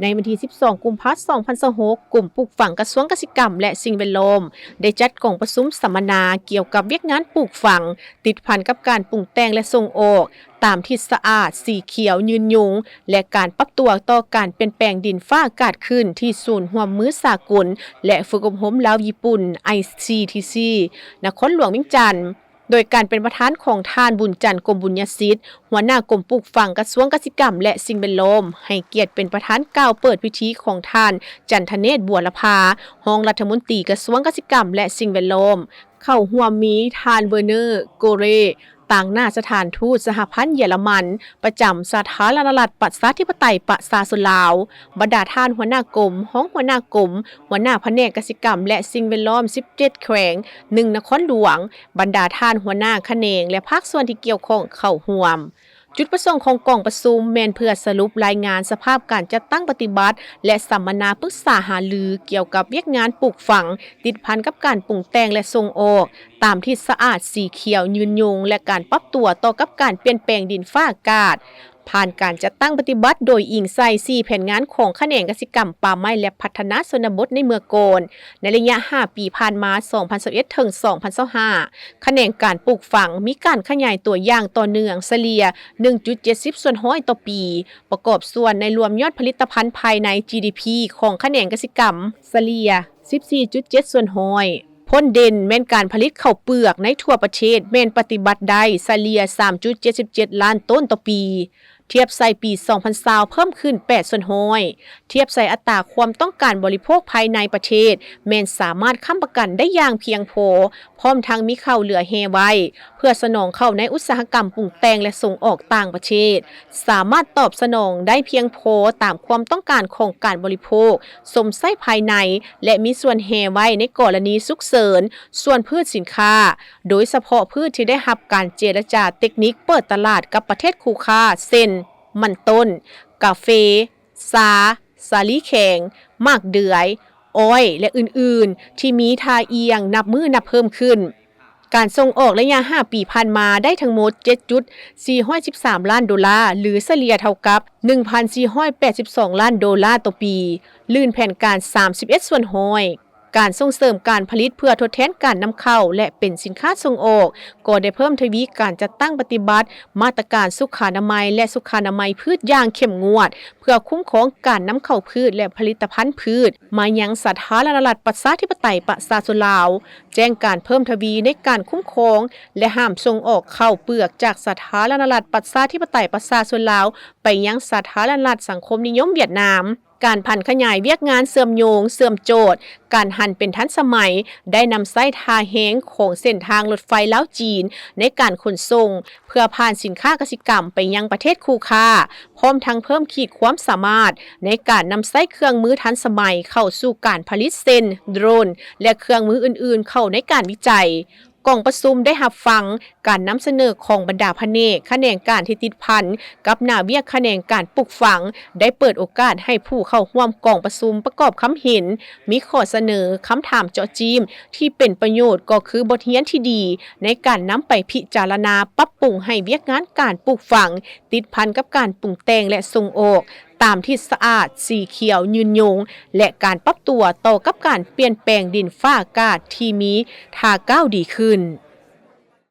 ໃນວັນທີສິບສອງ ກຸມພາ ສອງພັນຊາວຫົກ ກົມປູກຝັງກະຊວງກະສິກຳ ແລະ ສິ່ງແວດລ້ອມ ໄດ້ຈັດກອງປະຊຸມສຳມະນາກ່ຽວກັບວຽກງານປູກຝັງ ຕິດພັນກັບການປຸງແຕ່ງ ແລະ ສົ່ງອອກ ຕາມທິດສະອາດ, ສີຂຽວ, ຍືນຍົງ ແລະ ການປັບຕົວຕໍ່ການປ່ຽນແປງດິນຟ້າອາກາດຂຶ້ນ ທີ່ສູນຮ່ວມມືສາກົນ ແລະ ຝຶກອົບຮົມລາວຍີ່ປຸ່ນ ໄອຊີທີຊີ ນະຄອນຫຼວງວຽງຈັນ. ໂດຍການເປັນປະທານຂອງທ່ານ ບຸນຈັນ ກົມບຸນຍະສິດ ຫົວໜ້າກົມປູກຝັງ ກະຊວງກະສິກຳ ແລະ ສິ່ງແວດລ້ອມ, ໃຫ້ກຽດເປັນປະທານກ່າວເປີດພິທີຂອງທ່ານ ຈັນທະເນດ ບົວລະພາ ຮອງລັດຖະມົນຕີກະຊວງກະສິກຳ ແລະ ສິ່ງແວດລ້ອມ. ເຂົ້າຮ່ວມມີທ່ານ ເວີເນີ ໂກເຣ ຕາງໜ້າສະຖານທູດສະຫະພັນເຢຍລະມັນ ປະຈຳສາທາລະນະລັດ ປະຊາທິປະໄຕ ປະຊາຊົນລາວ, ບັນດາທ່ານຫົວໜ້າກົມ, ຮອງຫົວໜ້າກົມ, ຫົວໜ້າພະແນກກະສິກຳ ແລະ ສິ່ງແວດລ້ອມ ສິບເຈັດແຂວງ, ໜຶ່ງນະຄອນຫຼວງ, ບັນດາທ່ານຫົວໜ້າຂະແໜງ ແລະ ພາກສ່ວນທີ່ກ່ຽວຂ້ອງເຂົ້າຮ່ວມ. ຈຸດປະສົງຂອງກອງປະຊຸມແມ່ນເພື່ອສະຫຼຸບລາຍງານສະພາບການຈັດຕັ້ງປະຕິບັດ ແລະ ສຳມະນາປຶກສາຫາລືກ່ຽວກັບວຽກງານປູກຝັງ ຕິດພັນກັບການປຸງແຕ່ງ ແລະ ສົ່ງອອກ ຕາມທິດສະອາດ, ສີຂຽວ, ຍືນຍົງ ແລະ ການປັບຕົວຕໍ່ກັບການປ່ຽນແປງດິນຟ້າອາກາດ. ຜ່ານການຈັດຕັ້ງປະຕິບັດໂດຍອີງໃສ່ສີ່ແຜນງານຂອງຂະແໜງກະສິກຳ, ປ່າໄມ້ ແລະ ພັດທະນາຊົນນະບົດໃນເມື່ອກ່ອນ, ໃນໄລຍະຫ້າປີຜ່ານມາ ສອງພັນຊາວເອັດ ເຖິງ ສອງພັນຊາວຫ້າ ຂະແໜງການປູກຝັງມີການຂະຫຍາຍຕົວຢ່າງຕໍ່ເນື່ອງ ສະເລ່ຍ ໜຶ່ງຈຸດເຈັດສິບສ່ວນຮ້ອຍຕໍ່ປີ, ປະກອບສ່ວນໃນລວມຍອດຜະລິດຕະພັນພາຍໃນ ຈີດີພີ ຂອງຂະແໜງກະສິກຳ ສະເລ່ຍ ສິບສີ່ຈຸດເຈັດສ່ວນຮ້ອຍ. ຜົນເດັ່ນແມ່ນການຜະລິດເຂົ້າເປືອກໃນທົ່ວປະເທດແມ່ນປະຕິບັດໄດ້ສະເລ່ຍ ສາມຈຸດເຈັດສິບເຈັດລ້ານໂຕນຕໍ່ປີ, ທຽບໃສ່ປີສອງພັນຊາວ ເພີ່ມຂຶ້ນແປດສ່ວນຮ້ອຍ. ທຽບໃສ່ອັດຕາຄວາມຕ້ອງການບໍລິໂພກພາຍໃນປະເທດ ແມ່ນສາມາດຄ້ຳປະກັນໄດ້ຢ່າງພຽງພໍ, ພ້ອມທັງມີເຂົ້າເຫຼືອແຮ່ໄວ້ ເພື່ອສະໜອງເຂົ້າໃນອຸດສາຫະກຳປຸງແຕ່ງ ແລະ ສົ່ງອອກຕ່າງປະເທດ, ສາມາດຕອບສະໜອງໄດ້ພຽງພໍຕາມຄວາມຕ້ອງການຂອງການບໍລິໂພກ ຊົມໃຊ້ພາຍໃນ ແລະ ມີສ່ວນແຮ່ໄວ້ໃນກໍລະນີສຸກເສີນ, ສ່ວນພືດສິນຄ້າ, ໂດຍສະເພາະພືດທີ່ໄດ້ຮັບການເຈລະຈາເຕັກນິກເປີດຕະຫຼາດກັບປະເທດຄູ່ຄ້າ ເຊັ່ນ ມັນຕົ້ນ, ກາເຟ, ຊາ, ສາລີແຂງ, ໝາກເດືອຍ, ອ້ອຍ ແລະ ອື່ນໆ ທີ່ມີທ່າອ່ຽງນັບມື້ນັບເພີ່ມຂຶ້ນ. ການສົ່ງອອກໄລຍະຫ້າປີຜ່ານມາໄດ້ທັງໝົດ ເຈັດຈຸດສີ່ຮ້ອຍສິບສາມລ້ານໂດລາ ຫຼື ສະເລ່ຍເທົ່າກັບ ໜຶ່ງພັນສີ່ຮ້ອຍແປດສິບສອງລ້ານໂດລາຕໍ່ປີ, ລື່ນແຜນການສາມສິບເອັດສ່ວນຮ້ອຍ. ການສົ່ງເສີມການຜະລິດເພື່ອທົດແທນການນຳເຂົ້າ ແລະ ເປັນສິນຄ້າສົ່ງອອກ ກໍໄດ້ເພີ່ມທະວີການຈັດຕັ້ງປະຕິບັດມາດຕະການສຸຂານະໄມ ແລະ ສຸຂານະໄມພືດຢ່າງເຂັ້ມງວດ ເພື່ອຄຸ້ມຄອງການນຳເຂົ້າພືດ ແລະ ຜະລິດຕະພັນພືດມາຍັງສາທາລະນະລັດ ປະຊາທິປະໄຕ ປະຊາຊົນລາວ, ແຈ້ງການເພີ່ມທະວີໃນການຄຸ້ມຄອງ ແລະ ຫ້າມສົ່ງອອກເຂົ້າເປືອກຈາກສາທາລະນະລັດ ປະຊາທິປະໄຕ ປະຊາຊົນລາວ ໄປຍັງສາທາລະນະລັດສັງຄົມນິຍົມຫວຽດນາມ. ການຜັນຂະຫຍາຍວຽກງານເຊື່ອມໂຍງ, ເຊື່ອມໂຈດ, ການຫັນເປັນທັນສະໄໝ, ໄດ້ນຳໃຊ້ທ່າແຮງຂອງເສັ້ນທາງລົດໄຟລາວ-ຈີນໃນການຂົນສົ່ງ ເພື່ອຜ່ານສິນຄ້າກະສິກຳໄປຍັງປະເທດຄູ່ຄ້າ, ພ້ອມທັງເພີ່ມຂີດຄວາມສາມາດໃນການນຳໃຊ້ເຄື່ອງມືທັນສະໄໝເຂົ້າສູ່ການຜະລິດ ເຊັ່ນ ໂດຣນ ແລະ ເຄື່ອງມືອື່ນໆເຂົ້າໃນການວິໄຈ. ກອງປະຊຸມໄດ້ຮັບຟັງການນຳສະເໜີຂອງບັນດາພະແນກ, ຂະແໜງການທີ່ຕິດພັນກັບໜ້າວຽກຂະແໜງການປູກຝັງ, ໄດ້ເປີດໂອກາດໃຫ້ຜູ້ເຂົ້າຮ່ວມກອງປະຊຸມປະກອບຄຳເຫັນ, ມີຂໍ້ສະເໜີ, ຄຳຖາມເຈາະຈີ້ມທີ່ເປັນປະໂຫຍດ ກໍຄືບົດຮຽນທີ່ດີໃນການນຳໄປພິຈາລະນາປັບປຸງໃຫ້ວຽກງານການປູກຝັງ ຕິດພັນກັບການປຸງແຕ່ງ ແລະ ສົ່ງອອກ ຕາມທິດສະອາດ, ສີຂຽວ, ຍືນຍົງ ແລະ ການປັບຕົວຕໍ່ກັບການປ່ຽນແປງດິນຟ້າອາກາດທີ່ມີທ່າກ້າວດີຂຶ້ນ.